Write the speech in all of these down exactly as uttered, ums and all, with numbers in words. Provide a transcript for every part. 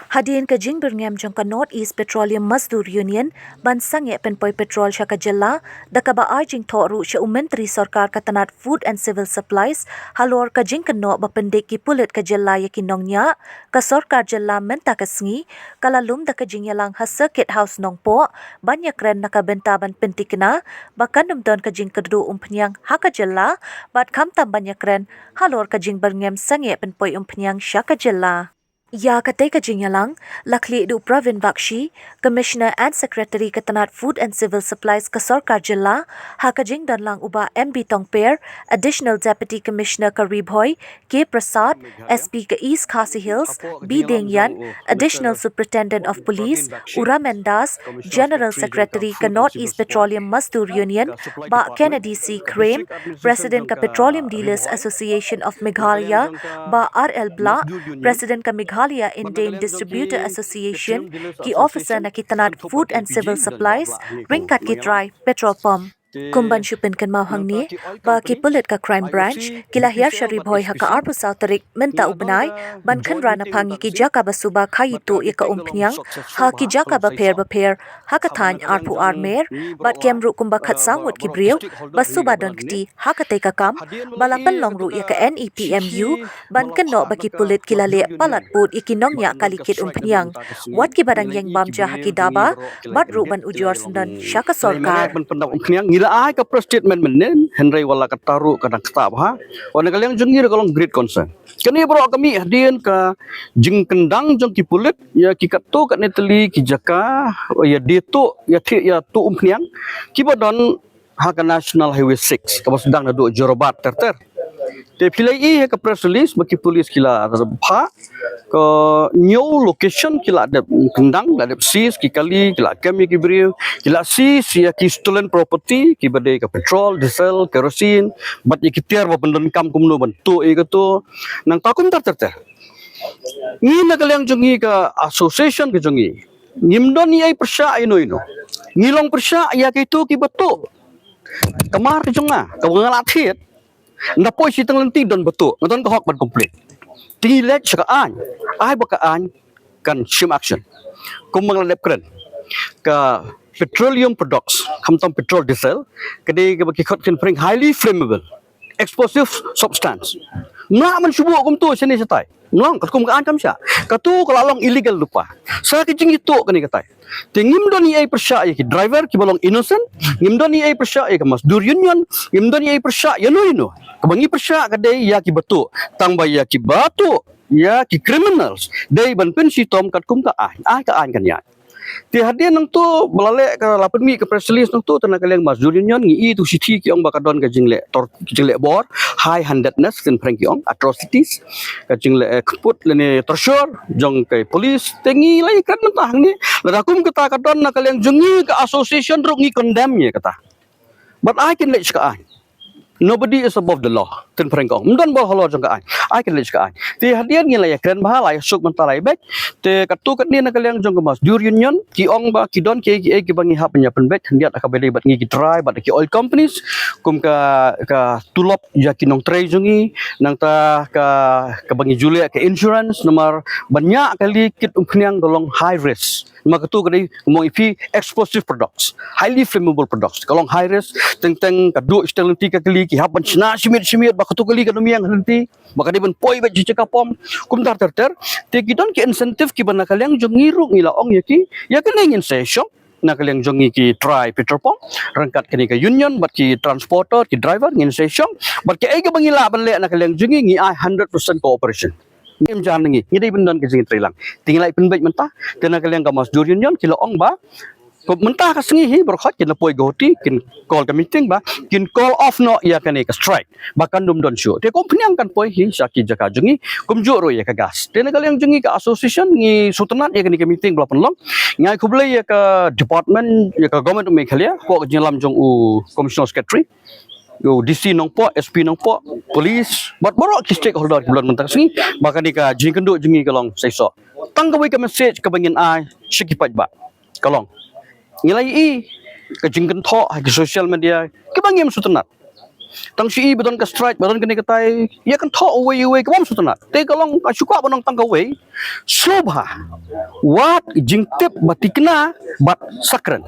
Hadien ka jingbyrngem jong ka North East Petroleum Mazdoor Union ban sangeh pynpoi petrol sha ka jylla da kaba ai jingthoh ruh sha u Myntri Sorkar ka tnat Food and Civil Supplies halor ka jingkynnoh ba pyndik ki pulit ka jylla ïa ki nongñiah, ka sorkar jylla mynta ka sngi ka la lum da ka jingïalang ha Circuit House Nongpoh ban ïakren na ka bynta ban pynthikna ba kan ym don ka jingkyrduh umphniang ha ka jylla bad khamtam ban ïakren halor ka jingbyrngem sangeh pynpoi umphniang sha ka jylla. Ïa katei ka jingïalang la khlieh da u Pravin Bakshi, Commissioner and Secretary ka tnat Food and Civil Supplies ka sorkar jylla, ha ka jingdon lang u Bah M B Tongper, Additional Deputy Commissioner ka Ri Bhoi, K Prasad, S P ka East Khasi Hills, B Dengyan, Additional Superintendent of Police, u Ramen Das, General Secretary ka North East Petroleum Mazdoor Union, Bah Kennedy C Khrem, President ka Petroleum Dealers Association of Meghalaya, Bah R L Blah, President ka Meghalaya Indane Distributor Association, ki officer na ki tnat Food and Civil Supplies, ryngkat ki trai petrol pump. Kum ban shu pynkynmaw hangne ba ki pulit ka Crime Branch ki la hiar sha Ri Bhoi ha ka arphew saw tarik mynta u bnai ban kynra naphang ïa ki jaka ba suba khaïi tuh ïa ka umphniang ha ki jaka bapher bapher ha ka thaiñ arphew ar mer bad kem ruh kumba khatsaw ngut ki briew ba suba don kti ha katei ka kam ba la pynlong ruh ïa ka N E P M U ban kynnoh ba ki pulit ki la leh palat pud ïa ki nongñiah kali kit umphniang, wat kiba dang ïeng bam ja ha ki daba bad ruh ban ujor syndon sha ka sorkar. Ban pyndap umphniang ngi la ai ka press statement mynnin, hynrei wat la katta ruh ka dang ktah bha. Wat na ka liang jong ngi ruh ka long great concern. Kane baroh ka mih hadien ka jingkyndang jong ki pulit ïa ki katto katne tylli ki jaka ïa die tuh ïa thiah ïa tuh umphniang kiba don ha ka National Highway six kaba sdang naduh Jorabat ter ter. Te phi la ïohi ha ka press release ba ki pulit ki la phah ka hynñiew location ki la dep kyndang, la dep seize ki kali, ki la kem ïa ki briew, ki la seize ïa ki stolen property kiba dei ka petrol, diesel, kerosene bad ïa ki tiar ba pyndonkam kumno ban tuh ïa kato. Nangta kumta ter ter. Ngi na ka liang jong ngi ka association ka jong ngi, ngim don ei ei pyrshah ïano ïano. Ngi long pyrshah ïa kito kiba tuh. Ka mar jong nga kaba nga la thied, nda poi shiteng lynti don ba tuh, nga don ka hok ban complain. Te ngi leit sha ka aiñ, ai ba ka aiñ kan shim action. Kumba nga la dep kren, ka petroleum products, khamtam petrol, diesel, ka dei kaba ki khot kin pyrshah highly flammable explosive substance. Mlak man shu buh kumto shane shatai. Mlong katkum ka aiñ kam shah. Kato ka la long illegal lypa. Sa ka jingïatuh kane katai. Te ngim don ei ei pyrshah ïa ki driver kiba long innocent, ngim don ei ei pyrshah ïa ka Mazdoor Union, ngim don ei ei pyrshah ïano ïano. Kaba ngi pyrshah ka dei ïa kiba tuh. Tang ba ïa kiba tuh, ïa ki criminals, dei ban pynshitom katkum ka aiñ. Ai ka aiñ kan ïaid. Te hadien nangto ba la leh ka, la pynmih ka press release nangto, te na ka liang Mazdoor Union ngi i tu shithi ki ong ba ka don ka jingleh tor, jingleh bor, high handedness, kin pyrshah ki ong atrocities, ka jingleh, eh, kput lane torture jong ka police. Te ngi la ïakren mynta hangne, lada kum kata ka don na ka liang jong ngi ka association ruh ngi condemn ïa kata. But ai kin leit sha ka aiñ. Nobody is above the law. Kin pyrshah ki ong. Ym don bor halor jong ka aiñ. Ai kin leit sha ka aiñ. Te hadien ngi la ïakren bha, la ïasuk mynta la ïabeit. Te katto katne na ka liang jong ka Mazdoor Union ki ong ba ki don kiei kiei kiba ngi hap ban ïa pynbeit khyndiat ha kaba ïadei bad ngi ki trai bad ki oil companies, kum ka, ka tulop ïa ki nongtrei jong ngi, nangta ka, kaba ngi ju leh ka insurance, namar ban ñiah kali kit umphniang ka long high risk. Namar kato ka dei, kumba ong ïa phi, explosive products, highly flammable products. Ka long high risk, teng teng ka duh shiteng lynti ka kali, ki hap ban shna shimiet shimiet ba kato kali kan ym ïeng ha lynti. Ba ka dei ban poi beit sha ka pump, kumta ter ter. Te ki don ki incentive kiba na ka liang jong ngi ruh ngi la ong ïa ki, ïa kane ngin sa ïashong na ka liang jong ngi ki trai petrol pump, ryngkat kane ka union bad ki transporter, ki driver, ngin sa ïashong. Bad kiei kiba ngi lah ban leh na ka liang jong ngi, ngi ai hundred percent cooperation. Ngim jan ngi, ngi dei ban don ka jingïatreilang. Te ngi la pynbeit mynta, te na ka liang ka Mazdoor Union ki la ong ba Ko mynta ka sngi hi, baroh khoit kin da poi Guwahati, kin call ka meeting ba kin call off noh ïa kane ka strike ba kan ym don shuh. Te ka umphniang kan poi hi sha ki jaka jong ngi, kumjuh ruh ïa ka gas. Te na ka liang jong ngi ka association ngi sngewtynnat ïa kane ka meeting ba la pynlong. Ngi ai khublei ïa ka department, ïa ka government of Meghalaya, hapoh ka jingïalam jong u Commissioner Secretary, u D C Nongpoh, S P Nongpoh, police, bad baroh ki stakeholder kiba don mynta ka sngi, ba kane ka jingïakynduh jong ngi ka long seisoh. Tang kawei ka message kaba ngin ai sha ki paidbah ka long, ngi la ïohi ka jingkynthoh ha ki social media kiba ngim sngewtynnat. Tang shi i ba don ka strike, ba don kane katai, ïa kan thoh uwei uwei ka bym sngewtynnat. Te ka long ka shu kwah ba nang tang kawei. Sngewbha wat jingtip ba tikna bad sakren.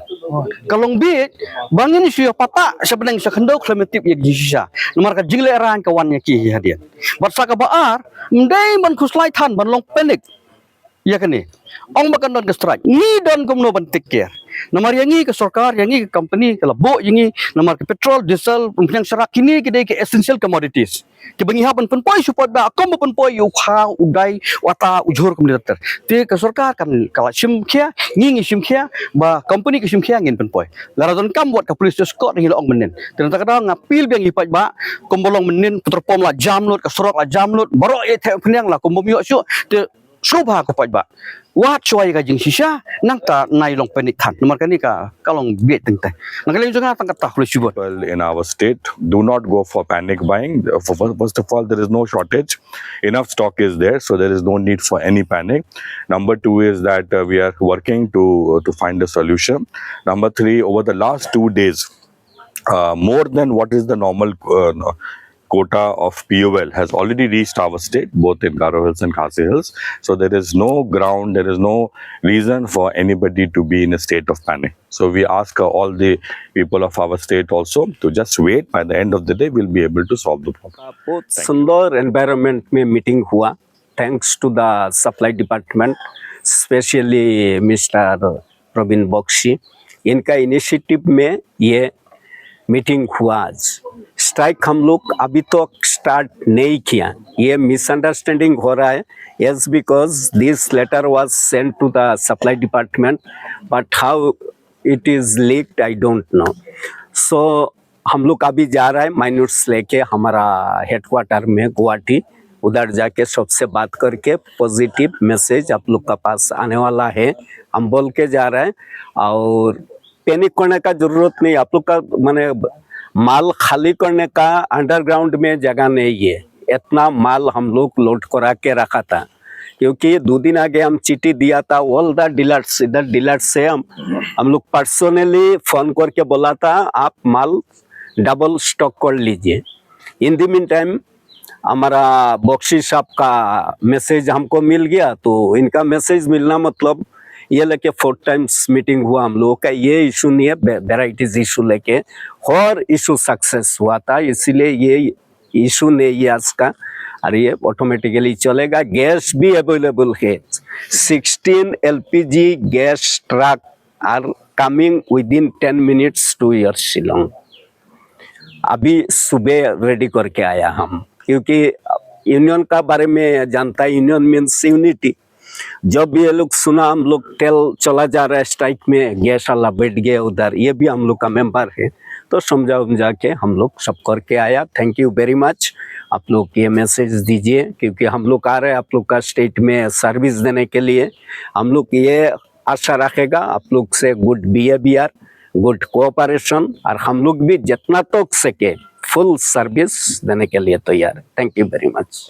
Ka long beit ba ngin shu ïa patak sha bneng sha khyndew khlem tip ïa ka jingshisha. Namar ka jingleh rang ka wan ïa ki hi hadien. Bad sa kaba ar, ym dei ban khuslai than ban long panic ïa kane. Ong ba kan don ka strike, ngi don kumno ban take care? Namar ïa ngi ka sorkar, ïa ngi ka company ka la buh ïa ngi, namar ka petrol, diesel, umphniang, sharak, kine ki dei ki essential commodities kiba ngi hap ban pynpoi sha u paidbah, kum ba pynpoi ïa u kha, u dai, u ata, u jhur, kumne ter ter. Te ka sorkar kan, ka la shim khia, ngi ngi shim khia ba company ka shim khia, ngin pynpoi. Lada donkam wat ka police escort ngi la ong mynnin. Te nangta ka daw nga appeal biang ïa u paidbah, kumba long mynnin, petrol pump la jam lut, ka surok la jam lut, baroh ïa theh umphniang la kum bym ïoh shuh. Te sngewbha ko paidbah, wat shuwa ïa ka jingshisha, nangta nai long panic than. Namar kane ka, ka long beit teng teng. Na ka liang jong nga tang katta, khublei shibun. Well, in our state, do not go for panic buying. For, for- first of all, there is no shortage. Enough stock is there, so there is no need for any panic. Number two is that uh, we are working to to find a solution. Number three, over the last two days, uh, more than what is the normal uh, quota of P O L has already reached our state, both in Garo Hills and Khasi Hills. So there is no ground, there is no reason for anybody to be in a state of panic. So we ask uh, all the people of our state also to just wait. By the end of the day, we'll be able to solve the problem. बहुत सुंदर एनवायरनमेंट में मीटिंग हुआ, thanks to the supply department, specially mister Praveen Bakshi, इनका initiative में ये मीटिंग हुआ आज। स्ट्राइक हम लोग अभी तक स्टार्ट नहीं किया, ये मिसअंडरस्टैंडिंग हो रहा है। Yes, because this letter was sent to the supply department, but how it is leaked, I don't know. So हम लोग अभी जा रहा है माइनर्स लेके हमारा हेडक्वार्टर में गुवाहाटी, उधर जाके सबसे बात करके पॉजिटिव मैसेज आप लोग का पास आने वाला है, हम बोल के जा रहे हैं। और पैनिक करने का जरूरत नहीं, आप लोग का माने माल खाली करने का अंडरग्राउंड में जगह नहीं है, इतना माल हम लोग लोड करा के रखा था। क्योंकि दो दिन आगे हम चिट्ठी दिया था ऑल द डीलर्स, इधर डीलर्स से हम हम लोग पर्सनली फोन करके बोला था आप माल डबल स्टॉक कर लीजिए। इन द मीन टाइम हमारा बख्शी साहब का मैसेज हमको मिल गया, तो इनका मैसेज मिलना मतलब ये लेके फोर टाइम्स मीटिंग हुआ हम लोगों का, ये इशू नहीं है, वेराइटीज इशू लेके और इशू सक्सेस हुआ था, इसीलिए ये इशू नहीं है आज का। और ये ऑटोमेटिकली चलेगा। गैस भी अवेलेबल है। Sixteen LPG gas truck are coming within ten minutes to your Shillong. अभी सुबह रेडी करके आया हम, क्योंकि यूनियन का बारे में जानता है, यूनियन मीन्स यूनिटी। जब ये लोग सुना हम लोग तेल चला जा रहा है स्ट्राइक में, गैस वाला बैठ गया उधर, ये भी हम लोग का मेंबर है, तो समझा उमझा के हम लोग सब करके आया। Thank you very much. आप लोग ये मैसेज दीजिए, क्योंकि हम लोग आ रहे हैं आप लोग का स्टेट में सर्विस देने के लिए। हम लोग ये आशा रखेगा आप लोग से गुड बिहेवियर, गुड कोऑपरेशन, और हम लोग भी जितना तक सके फुल सर्विस देने के लिए तैयार है। Thank you very much.